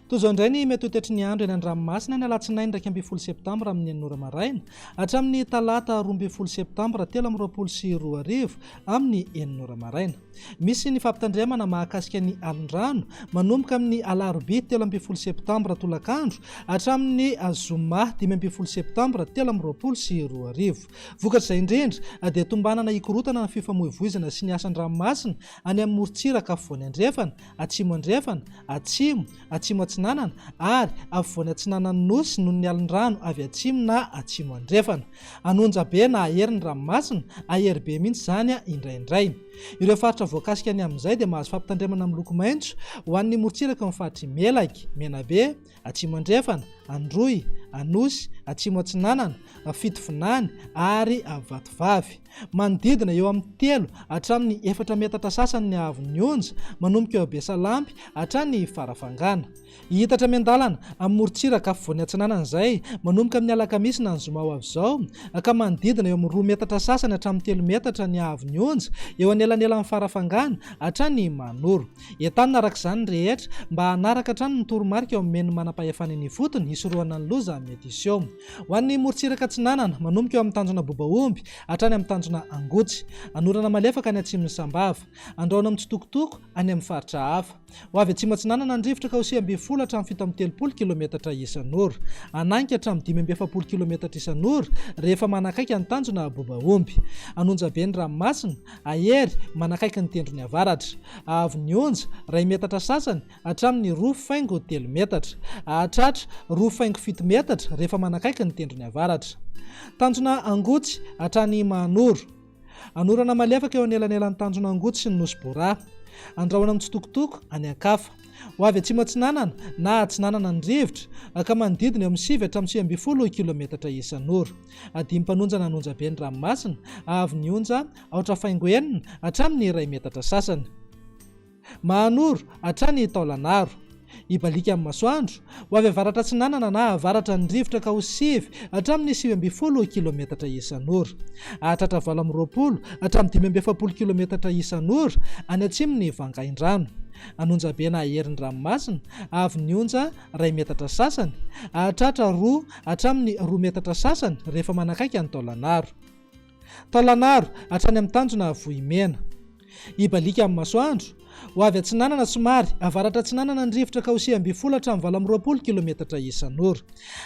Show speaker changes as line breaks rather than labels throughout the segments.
Toy izao indray ny mety ho toetry ny andro eny an-dranomasina ny alatsinainy 11 septambra amin'ny 6 ora maraina hatramin'ny talata 12 septambra 2023 amin'ny 6 ora maraina. Misy ny fampitandremana mahakasika ny alin-drano manomboka amin'ny alarobia 13 septambra tolakandro hatramin'ny zoma 15 septambra 2023. Vokatr'izay indrindra dia tombanana hikorotana ny fifamoivoizana sy ny asa an-dranomasina any amin'ny morontsiraka afovoany andrefana, atsimo andrefana, atsimo, atsimo atsinanana ary afovoany atsinanan'ny Nosy noho ny alin-drano avy atsimo na atsimo andrefana. An'onja be na ahery ny ranomasina, ahery be mihitsy izany indraindray. Ireo faritra voakasika ny amin'izay dia mahazo fampitandremana miloko maitso ho an'ny morontsiraka ny faritr'i Melaky, Menabe, Atsimo Andrefana, Androy, Anosy, Atsimo Atsinanana, Fitovinany ary Vatovavy. Manodidina eo amin'ny telo hatramin'ny efatra metatra sasany ny haavon'ny onja, manomboka eo Besalampy hatrany Farafangana. Hihitatra miandalana amin'ny morontsiraka afovoany atsinanana izay, manomboka amin'ny alakamisy na ny zoma ho avy izao, ka manodidina eo amin'ny roa metatra sasany hatramin'ny telo metatra ny haavon'ny onja, eo anelanelan'i Farafangana hatrany Mahanoro. Entanina araka izany ny rehetra mba hanaraka hatrany ny toromarika omen'ny manam-pahefana eny ifotony hisorohana ny loza mety hiseho. Ho an'ny morontsiraka atsinanana, manomboka eo amin'ny tanjona Bobaomby hatrany amin'ny tanjona Angotsy. Anorana malefaka any atsimon'i Sambava. Andrahona mitsitokotoko any amin'ny faritra hafa. Ho avy atsimo atsinanana ny rivotra ka ho 19 hatramin'ny 37 kilometatra isan'ora. Hanainga hatramin'ny 45 kilometatra isan'ora rehefa manakaiky ny tanjona Bobaomby. An'Onjabe ny ranomasina, Ahery, manakaiky ny tendrony avaratra. Haavon'ny onja, iray metatra sasany hatramin'ny roa faingo telo metatra. Hahatratra roa faingo fito metatra rehefa manakaiky ny tendrony avaratra. Tanjona Angotsy hatrany Mahanoro. Anorana malefaka eo anelanelan'ny tanjona Angotsy sy ny Nosy Bora. Andrahona mitsitokotoko any an-kafa. Ho avy atsimo atsinanana na atsinanana ny rivotra, ka manodidina eo amin'ny sivy hatramin'ny 19 kilometatra isan'ora. Adim-panonjana an'onjabe ny ranomasina, avy ny onja aotra faingo enina hatramin'ny iray metatra sasany. Mahanoro hatrany Taolanaro. Hibaliaka amin'ny masoandro, ho avy avaratra atsinanana na avaratra ny rivotra ka ho sivy hatramin'ny 19 kilometatra isan'ora. Hahatratra 28 hatramin'ny 45 kilometatra isan'ora any atsimon'i Vangaindrano. An'onjabe na herin'ny ranomasina, avy ny onja iray metatra sasany, hahatratra roa hatramin'ny roa metatra sasany rehefa manakaiky an'i Taolanaro. Taolanaro, hatrany amin'ny tanjona Vohimena. Hibaliaka amin'ny masoandro, ho avy atsinanana somary avaratra atsinanana ny rivotra ka ho 19 hatramin'ny 28 kilometatra isan'ora.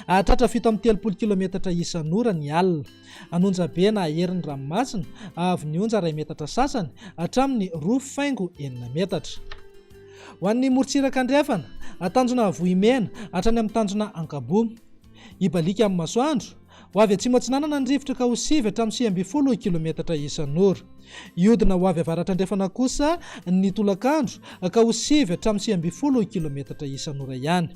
Hahatratra 37 kilometatra isan'ora ny alina. An'onjabe na herin'ny ranomasina, avy ny onja iray metatra sasany hatramin'ny roa faingo enina metatra. Ho an'ny morontsiraka andrefana, tanjona Vohimena hatrany amin'ny tanjona Ankaboa. Hibaliaka amin'ny masoandro, ho avy atsimo atsinanana ny rivotra ka ho sivy hatramin'ny 19 kilometatra isan'ora. Hiodina ho avy avaratra andrefana kosa ny tolakandro ka ho sivy hatramin'ny 19 kilometatra isan'ora ihany.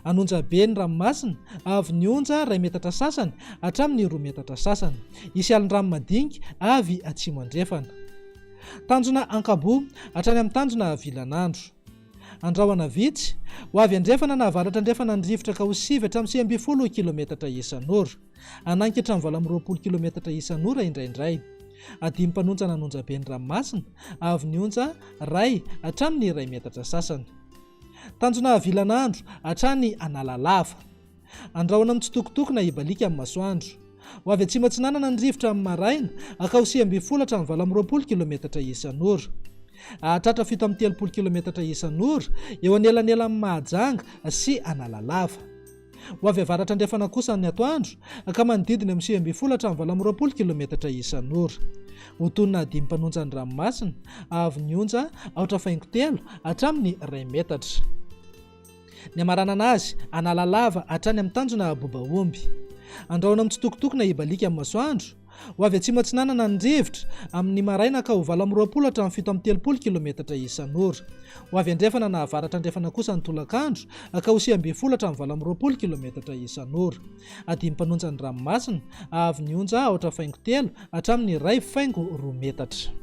An'onjabe ny ranomasina, avy ny onja iray metatra sasany hatramin'ny roa metatra sasany. Hisy alin-drano madinika avy atsimo andrefana. Tanjona Ankaboa hatrany amin'ny tanjona Vilanandro. Andrahona vitsy, ho avy andrefana na avaratra andrefana ny rivotra ka ho sivy hatramin'ny 19 kilometatra isan'ora. Hanainga hatramin'ny 28 kilometatra isan'ora indraindray. Adim-panonjana an'onjabe ny ranomasina, avy ny onja iray hatramin'ny iray metatra sasany. Tanjona Vilanandro hatrany Analalava. Andrahona mitsitokotoko na hibaliaka amin'ny masoandro. Ho avy atsimo atsinanana ny rivotra amin'ny maraina, ka ho 19 hatramin'ny 28 kilometatra isan'ora. Hahatratra 37 kilometatra isan'ora eo anelanelan'i Mahajanga sy Analalava. Ho avy avaratra andrefana kosa ny atoandro, ka manodidina eo amin'ny 19 hatramin'ny 28 kilometatra isan'ora. Ho tonina dimy mpanonja ny ranomasina, avy ny onja aotra faingo telo hatramin'ny iray metatra. Ny hamaranana azy, Analalava hatrany amin'ny tanjona Bobaomby. Andrahona mitsitokotoko na hibaliaka amin'ny masoandro. Ho avy atsimo atsinanana ny rivotra, amin'ny maraina ka ho 28 hatramin'ny 37 kilometatra isan'ora. Ho avy andrefana na avaratra andrefana kosa ny tolakandro, ka ho 19 hatramin'ny 28 kilometatra isan'ora. Adim-panonja ny ranomasina, avy ny onja aotra faingo telo hatramin'ny iray faingo roa metatra.